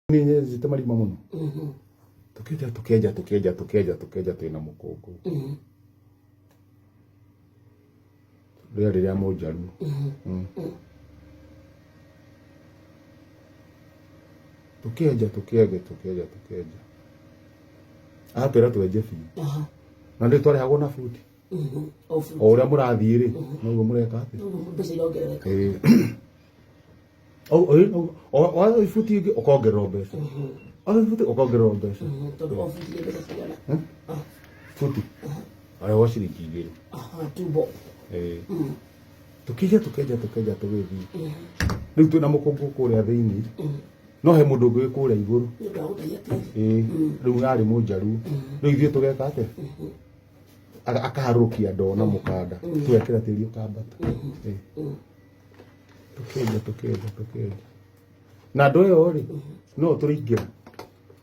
Nĩ nyenjete marima mũno. Tũkĩenja tũkĩenja tũkĩenja tũkĩenja tũkĩenja twĩna mũkũngũ. Rĩarĩ rĩa mũnjaruo. Tũkĩenja tũkĩenja tũkĩenja tũkĩenja. Atwĩra twenje biũ. Na nĩ twarĩhagwo na buti. O buti. O ũrĩa mũrathiĩ rĩ, noguo mũreka atĩa? Noguo mbeca irongerereka. Ĩĩ. O ibuti ingĩ ũkongererwo mbeca. O ibuti ũkongererwo mbeca. Tondũ o buti nĩ mbeca cigana? Buti. Arĩhwo ciringi 2. Aha, tumbo. Ĩĩ. Tũkĩenja tũkĩenja tũkĩenja tũgĩthiĩ. Rĩu twĩna mũkũngũ kũrĩa thĩinĩ. No he mũndũ ũngĩ wĩ kũrĩa igũrũ. Nĩ ũndũ wa gũtahia tĩri. Ĩĩ. Rĩu arĩ mũnjaruo. Rĩu ithuĩ tũgeka atĩa? Akaharũrũkia ndoo na mũkanda. Tũgekĩra tĩri ũkambata. Ĩĩ. Tũkĩenja tũkĩenja tũkĩenja. Na ndoo ĩyo rĩ, no tũrĩingĩra.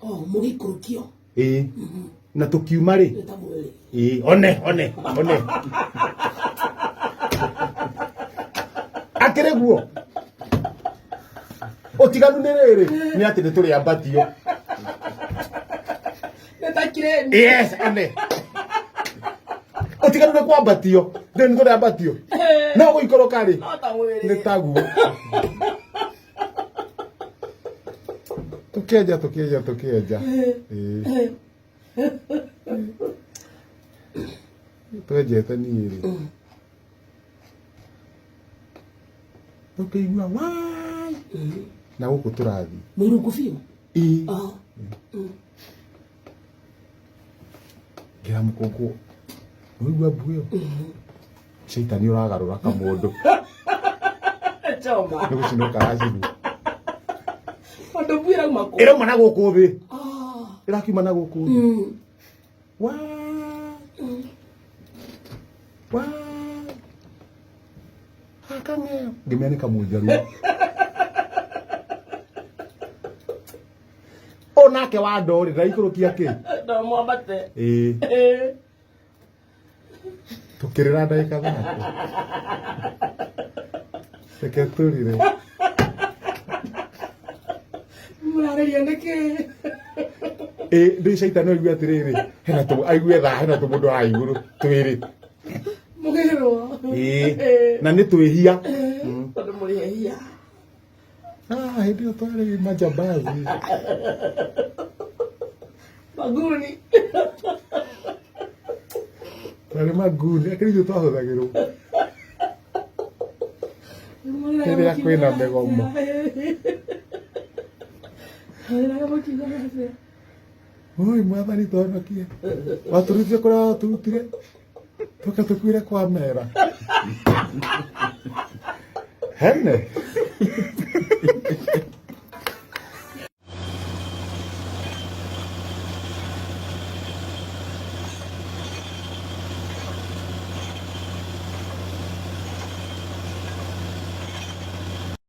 Oh, mũgĩikũrũkio. Ĩĩ. Na tũkiuma rĩ, Nĩ ta mwĩrĩ. Ĩĩ, one one one. Akĩrĩ guo. Ũtiganu nĩ rĩrĩ, nĩ atĩ nĩ tũrĩambatio. Nĩ ta kireni. Yes, one. Ũtiganu nĩ kwambatio, ndĩ nĩ tũrĩambatio. No gũikũrũka rĩ, No ta mwĩrĩ. nĩ taguo. Tũkĩenja tũkĩenja tũkĩenja. Ĩĩ. Twenjete niĩ rĩ. Tũkĩigua wai na gũkũ tũrathiĩ. Mũrungu biũ. Ĩĩ. Ah. Ngĩra mũkũngũ nĩwaigua mbu ĩyo? Caitani ũragarũra kamũndũ. Choma. Nĩ gũcinwo karacinwo. Tondũ mbu ĩrauma kũ? Ĩrauma na gũkũ thĩ. Ah. Ĩrakiuma na gũkũ thĩ. Wa. Wa. Akang'eo. Ngĩmenya nĩ kamũnjaruo. O nake wa ndoo rĩ, ndaikũrũkia kĩ? No mwambate. Ĩĩ. Tũkĩrĩra ndagĩka 30. Reke tũrire. Mũrarĩria nĩkĩ? Ĩ, ndĩ caitani aigue atĩrĩrĩ, hena tũ aigue thaa hena tũmũndũ haha igũrũ twĩrĩ. Mũgĩrwo. Ĩĩ, na nĩ twĩhia. Tondũ mũrĩ ehia. Ah, hĩndĩ ĩyo twarĩ majambazi. Maguni. Twarĩ maguni, akĩrĩ ithuĩ twahũthagĩrwo. Rĩrĩa kwĩna mĩgomo. Mũrĩraga mũkiugaga atĩa? Oi mwathani tũhonokie. Watũrutire kũrĩa watũrutire. Tũke tũkuire kwa mera. Hene.